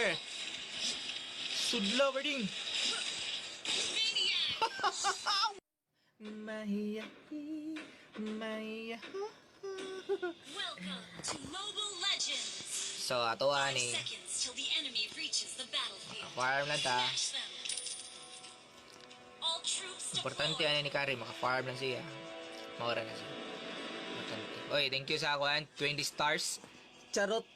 Motherfucker. Sudla, berding. Mahiya, mahiya. Welcome to Mobile Legends. So, ato Five ani. seconds till the enemy reaches the battlefield. Farm lang ta. Smash them. All troops Importante deployed. ani ni Kari, maka-farm lang siya. Maura na siya. Importante. Oy, thank you sa ako, 20 stars. Charot.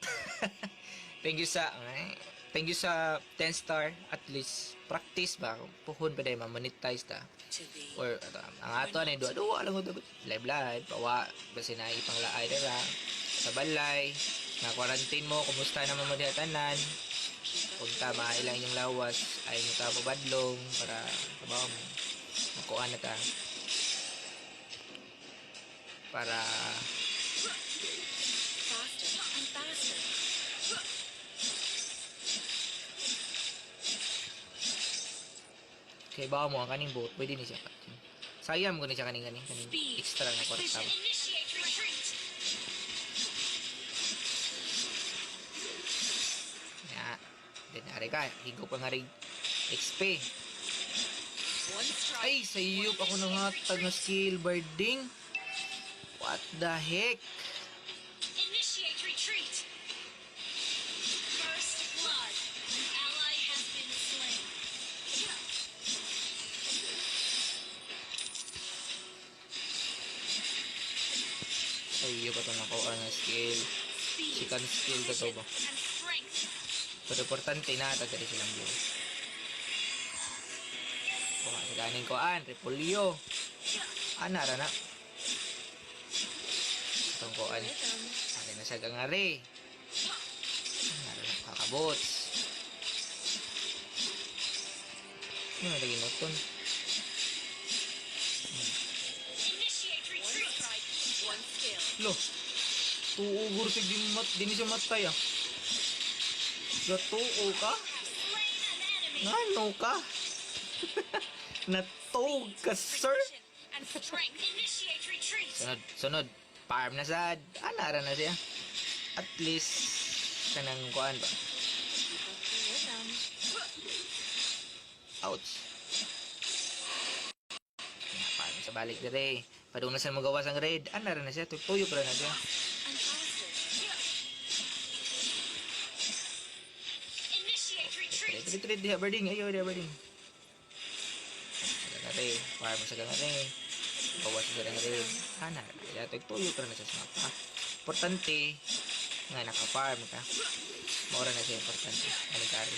Thank you sa ay, thank you sa 10 star at least. Practice ba? Puhon pa dahil ma-monetize ta. To be Or ato, ang ato ani duwa duwa lang ko live live pawa basta na ipang laay dira sa balay nga quarantine mo. Kumusta naman mo diha tanan? Punta maay lang yung lawas ay mo ta mabadlong para kabaw mo makuha na ta para faster and faster. Kay bawa mo ang kaning boat pwede ni siya. Sayang mo ni siya kaning kaning kaning Speed. Extra na kwarta Precision. ba. Initiate retreat. Ya, then ari ka higo pa nga rin XP. One strike. Ay, sa iyo pa ako nanghatag na skill, birding. What the heck? Initiate retreat. First blood. An ally has been slain. Sa iyo pa itong nakuha na skill. Speed, Second skill to to ba? precision, and strength. Pero importante na, tagari silang blue. Kuha sa ganing kuan, repolyo. Ana, ra na. Itong kuan. Ari na siya gangari. Ana ra na, kakabots. Ano lagi noton? Initiate retreat. One strike, one skill. Lo. Tuugor siya di mat, di ni siya matay ah. Gatuo ka? Have slain an enemy. Ngano ka? Natog ka, sir? Precision and strength. Initiate retreat. Sunod, sunod. Farm na sad. Ana ra na siya. At least, kanang kuan ba? Ouch. Ya, farm sa balik dire. Padung na sa magawas ang red. Ana ra na siya. Tuyok ra na siya. And faster. Initiate retreat. Trade, trade, diha, birding. Ayo, diha, birding. Sa gangare. Farm sa gangare. Bawas sa gangare. Ana, ya, tuyok ra na siya sa mapa. Importante nga naka-farm ka. Maura na siya importante. Anong carry?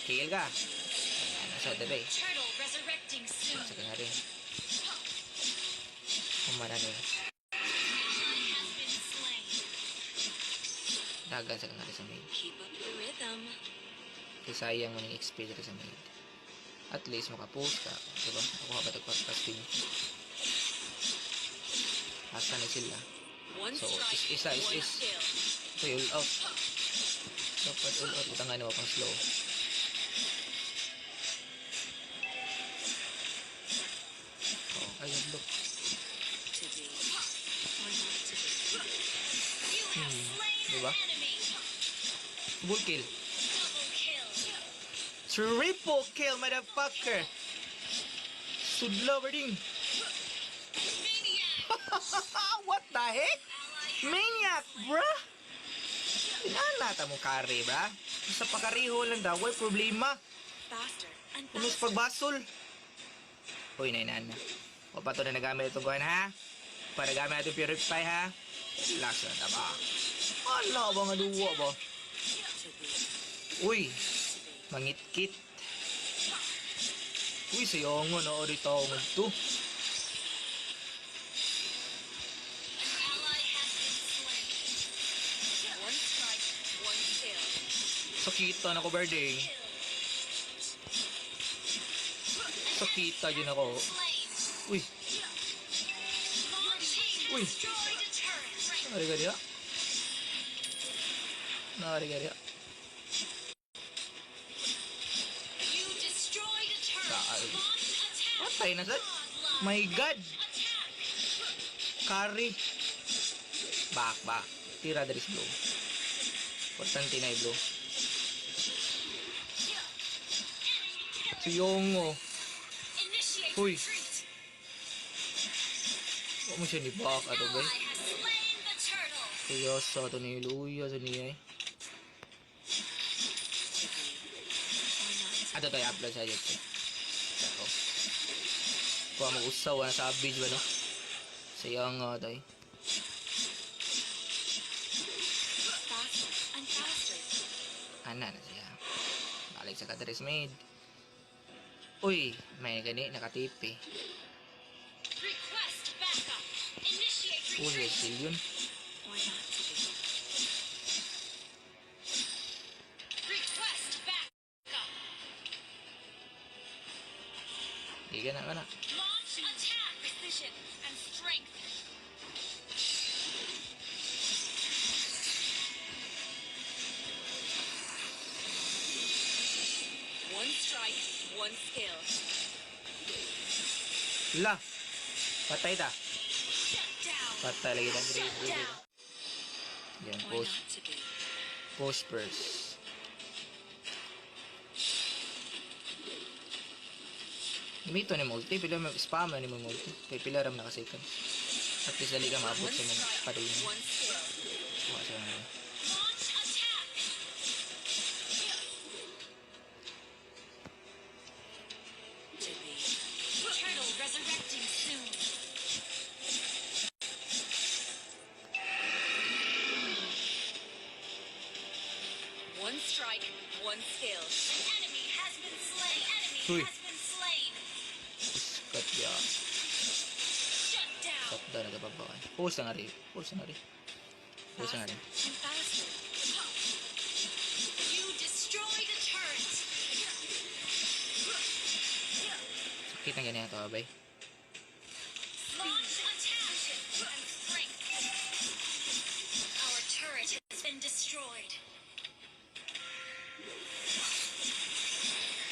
Kill ka. Ayan, nasa dire. Turtle resurrecting soon. Sa gangare. Kumana ni. Ally has been slain. Dagan sa gangare sa mid. Keep up the rhythm. Kaya sayang mo ng XP dito sa mid. At least makapost ka. Diba? Ako ka ba tagpaspas din? Asa na sila? One So, strike, is- isa, is- one is. skill. Ito yung all out. Dapat all out. Utang nga naman pang slow. Oh, ay, look. To be or not to be. You have slain Diba? an enemy. Double kill. Double kill. Triple kill, motherfucker! Sudla, birding! Maniac. What the heck? Ally Maniac, bruh! Pinanata mo kare, bruh. Sa pakariho lang daw, way problema. Faster and Punos faster. pagbasol. Uy, nainan na. O pa to na nagamit itong kuhan, ha? Para gamit natin purify, ha? Relax na, taba. Ala ba nga duwa ba? To be, Uy, to be. mangitkit. Uy, sayongo na o dito to. An ally has been slain. One strike, one kill. Sakita na ko, birding. Kill. Sakita yun ako. Slain. Uy, Your team Uy. destroyed a turret. Nariga diya. Nariga diya. You destroyed a turret. Saan? Launch attack. Patay na sad. Godlike. My God! Attack. Carry. Back, back. Tira there is blue. Importante na blue. Siyongo. Initiate Uy. retreat. Wa mo siya ni back ato Ally ba? has slain the turtle. Kuya sa ato ni Luya sa niya eh. To be or not to Ato tayo upload sa YouTube. Ako. Kuha mo usaw na savage ba no? Sayang nga tayo. Faster and faster. Ana na siya. Balik sa kadres made. Uy, may gani nakatipi. Request backup. Initiate Uy, retreat. silyon. Or not to be. Request backup. Di ka na, kana. Launch attack. Precision and strength. One strike, one skill. La! Patay ta. Shut down. Patay lagi ta. Shut Grade, grade. down. Yan, Or post, not to be. post first. Gamito ni multi, pila may spam na ni mo multi. Kay pila ram naka seconds. At least dali ka maabot One sa mga strike, paduyon. one skill. Kuha sa mga. Launch attack. To be. Turtle resurrecting soon. One strike, one skill. An enemy has been slain. Enemy Uy. has been slain. Iskat ya. Shut down. Top down nagababa. Post na nga rin. Post na nga rin. Post na nga rin. And faster. You destroyed a turret. Sakit na ganyan ito, abay. Launch attack and strength. Our turret has been destroyed.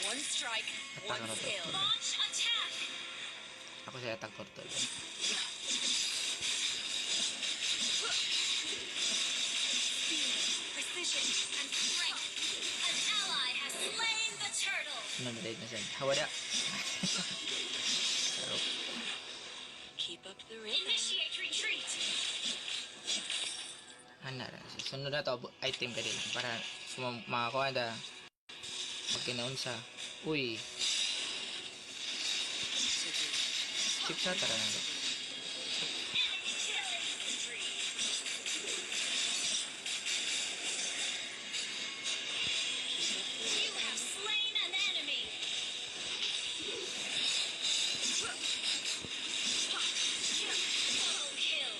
One strike, one Attack na to. Skill. Launch attack. Ako sa attack turtle. Speed, precision, and strength. An ally has slain the turtle. Sunod na na siya. Hawada. Sarap. Keep up the rhythm. Initiate retreat. Ana ra siya. Sunod na to, item ka din. Para makakuha na magkinaon sa. Uy, chip sa tara na to. Enemy killing spree. You have slain an enemy. Double kill.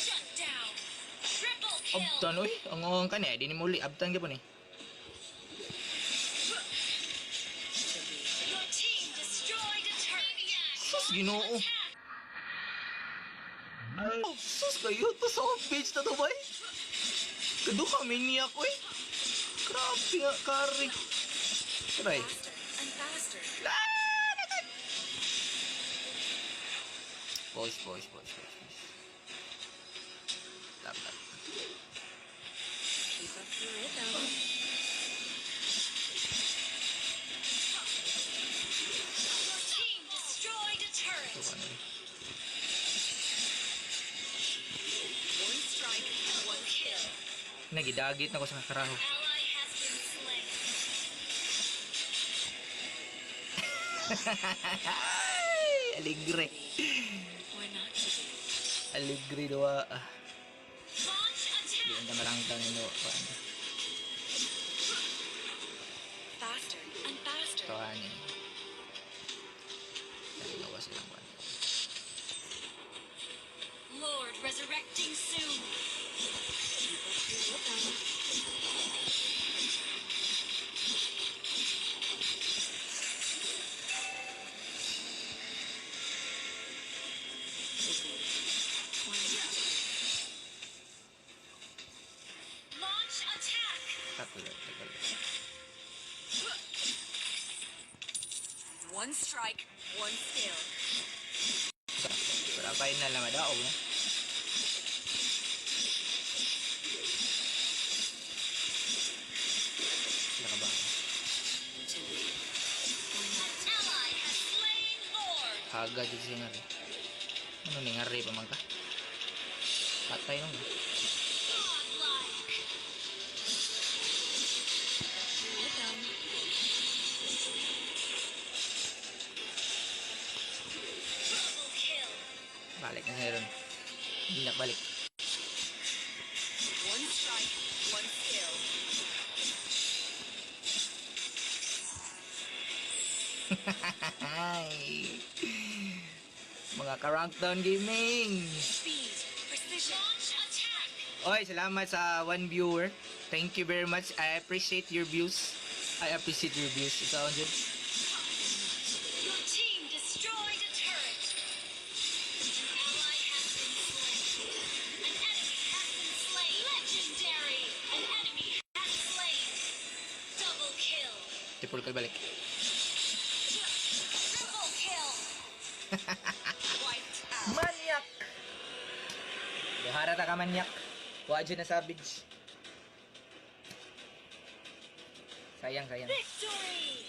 Shut down. Triple kill. Abtan, uy. Ang ang ka niya. Di ni muli. Abtan ka po ni. Your team destroyed a turret. Sus, ginoo. Oh, sus kayo. To sa page na to, bay. Kado ka, maniac, uy. Grabe nga, kari. Try. And faster. Pause, pause, pause, pause, pause. Tap, tap. Keep up the rhythm. Your team destroyed a Ito turret. ka na rin. One strike, one kill. Nagidagit na ko sa kakaraho. Ally has been slain. Ay, aligre. Or not to be. Aligre duwa. Ah, Launch di attack. na marangka nino. Ano? Faster and faster. Ito ani. Nagawa silang kwan. Lord resurrecting soon. Keep up the rhythm. Launch attack. Tatlo, tagal. One strike, one skill. Isa. Para final na madaog, no? Sila ka ba? Buwaga jud siya ngari. Ano ni ngari pa man ka? Patay nung. Godlike. Rhythm. Double kill. Balik na siya ron. Hindi na balik. One strike, one kill. Ay. Mga ka-Rankdown Gaming! Speed, precision. Launch attack. Oy, salamat sa one viewer. Thank you very much. I appreciate your views. I appreciate your views. Ikaw, Jud. Your team destroyed a turret. An ally has been slain. An enemy has been slain. Legendary. An enemy has slain. Double kill. Tipol ko balik. Triple kill. Wiped out. Manyak! Duhara ta ka manyak. Wa jud na savage. Sayang, sayang. Victory.